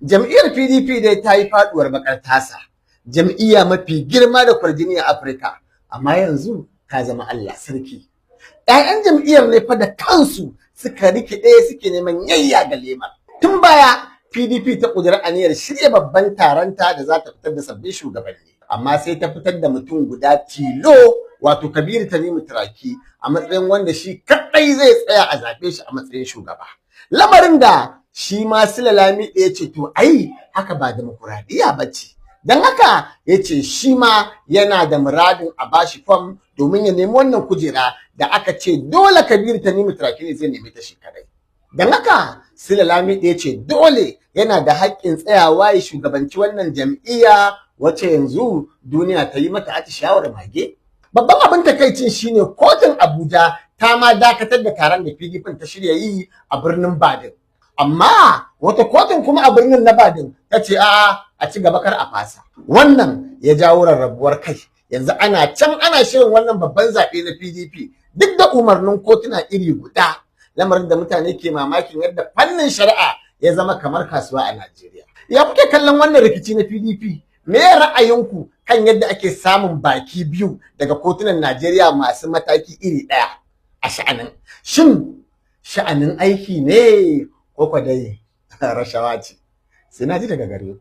Jam'iyyar PDP dai ta yi faduwar bakar tasa. Jam'iyya mafi girma da kwarjini a Afirka, amma yanzu ta zama Allah sarki. 'Ya'yan jam'iyyar ne fa da kansu suka rikide suke neman yayya ga lemar. Tun baya PDP ta ƙudiri aniyar shirya babban taronta da za ta fitar da sabbin shugabanni. Amma sai ta fitar da mutum guda tilo, wato Kabiru Tanimu Turaki, a matsayin wanda shi kaɗai zai tsaya a zaɓe shi a matsayin shugaba. Lamarin da shi ma Sule Lamiɗo ya ce to ai haka ba demokuraɗiyya ba ce. Don haka ya ce shi ma yana da muradin a bashi fam domin ya nemi wannan kujera da aka ce dole Kabiru Tanimu Turaki ne zai nemi ta shi kadai. Don haka Sule Lamiɗo ya ce dole yana da haƙƙin tsayawa ya shugabanci wannan jam'iyya wacce yanzu duniya ta yi mata atishawar mage. Babban abin takaicin shine kotun Abuja ta ma dakatar da taron da PDP ta shirya yi a birnin Badin. Amma wata kotun kuma a birnin na Badin ta ce a'a, a ci gaba, kar a fasa. Wannan ya jawo rarrabuwar kai. Yanzu ana can ana shirin wannan babban zaɓe na PDP duk da umarnin kotuna iri guda. Lamarin da mutane ke mamakin yadda fannin shari'a ya zama kamar kasuwa a Najeriya. Ya kuke kallon wannan rikici na PDP? Me ra'ayinku kan yadda ake samun baki biyu daga kotunan Najeriya masu mataki iri ɗaya a sha'anin? Shin sha'anin aiki ne ko kwa dai rashawa ce? Sai na ji daga gare ku.